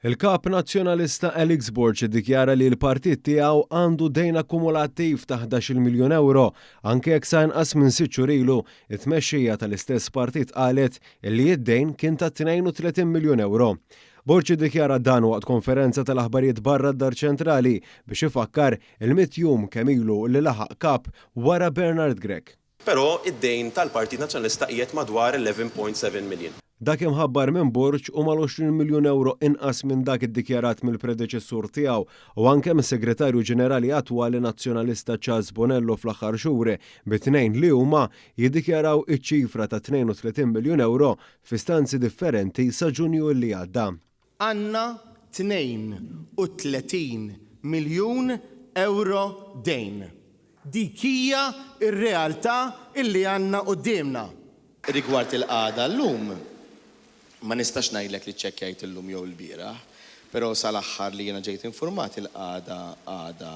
Il-Kap Nazzjonalista Alex Borg iddikjara li l-partit tiegħu għandu dejn akkumulattiv ta' 11-il miljun ewro, anke jekk sa inqas minn sitt xhur ilu, it-tmexxija tal-istess partit qalet li d-dejn kien ta' 32 miljun ewro. Borg iddikjara dan waqt konferenza tal-aħbarijiet barra d-Dar Ċentrali biex ifakkar il-mitt jum kemm ilu li laħaq Kap wara Bernard Grech. Però id-dejn tal-Partit Nazzjonalista qiegħed madwar 11.7 million. Dak imħabbar minn Borg hu mal-20 miljun ewro inqas minn dak iddikjarat mill-predeċessur tiegħu u anke mis-Segretarju Ġenerali attwali Nazzjonalista Charles Bonello fl-aħħar xhur, bit-tnejn li huma jiddikjaraw iċ-ċifra ta' 32 miljun ewro f'istanzi differenti sa Ġunju li għadda. Għandna 32 miljun ewro dejn. Dik hija r-realtà illi għandna quddiemna. Rigward il-qagħda llum, ma nistax ngħidlek li ċċekkjajt illum jew ilbieraħ, però sal-aħħar li jiena ġejt infurmat il-qagħda għadha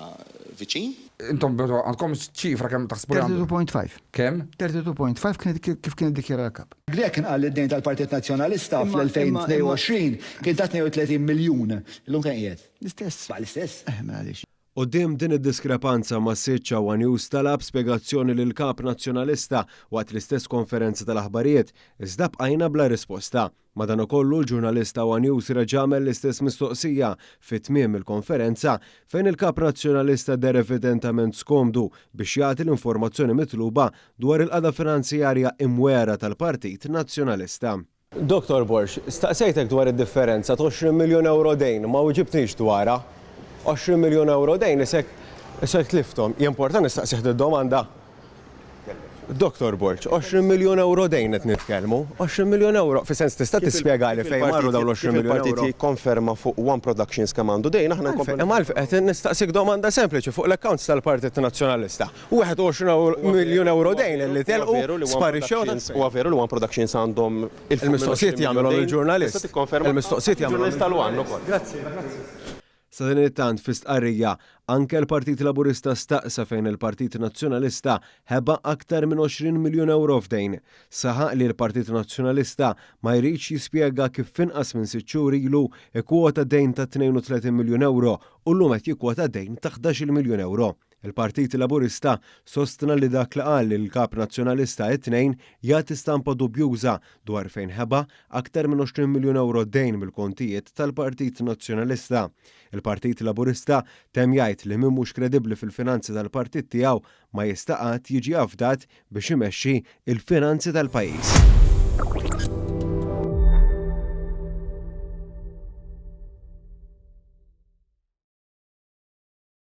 viċin. Intom però għandkom ċifra kemm taħsbu li għandu? 32.5. Kemm? 32.5 kien kif kien iddikjara l-Kap. Grech kien qal li d-dejn tal-Partit Nazzjonalista fl-2022 kien ta' 32 miljun. Illum kemm qiegħed? L-istess. Baqa' l-istess? Eh, mela għaliex. Quddiem din id-diskrepanza massiċċa one News talab spjegazzjoni lill-Kap Nazzjonalista waqt l-istess konferenza tal-aħbarijiet, iżda bqajna bla risposta. Madankollu l-ġurnalist ta' one News reġa' għamel l-istess mistoqsija fi tmiem il-konferenza fejn il-Kap Nazzjonalista deher evidentament skomdu biex jagħti l-informazzjoni mitluba dwar il-qagħda finanzjarja imwegħra tal-Partit Nazzjonalista. Dottor Borg, staqsejtek dwar id-differenza ta' 20 miljun ewro dejn, ma wiġibtnix dwarha. 20 miljun ewro dejn isek isek tlifthom. Jimporta nistaqsih did-domanda? Dottor Borg, 20 miljun ewro dejn qed nitkellmu. 20 miljun ewro, fis-sens tista' tispjegali fejn marru dawn l-20 miljun ewro? Kif il-partit jikkonferma fuq One Productions kemm għandu dejn, aħna nkomplu. Imma għalfejn qed nistaqsik domanda sempliċi fuq l-accounts tal-Partit Nazzjonalista. 21 miljun ewro dejn li telqu, sparixxew. Huwa veru li One Productions għandhom 'il fuq minn 20 miljun dejn? Il-mistoqsijiet jagħmilhom il-ġurnalist. Tista' tikkonferma? Il-mistoqsijiet jagħmilhom il-ġurnalist tal-One ukoll. Grazzi, grazzi. Sadanittant fi stqarrija, anke l-Partit Laburista staqsa fejn il-Partit Nazzjonalista ħeba aktar minn 20 miljun ewro f'dejn. Saħaq li l-Partit Nazzjonalista ma jridx jispjega kif f'inqas minn sitt xhur ilu kkwota dejn ta' 32 miljun ewro u llum qed jikkwota dejn ta' 11-il miljun ewro. Il-Partit Laburista sostna li dak li qal il-Kap Nazzjonalista it-Tnejn jagħti stampa dubjuża dwar fejn ħeba aktar minn 20 miljun ewro dejn mill-kontijiet tal-Partit Nazzjonalista. Il-Partit Laburista temm jgħid li min mhux kredibbli fil-finanzi tal-partit tiegħu ma jista' qatt jiġi afdat biex imexxi l-finanzi tal-pajjiż.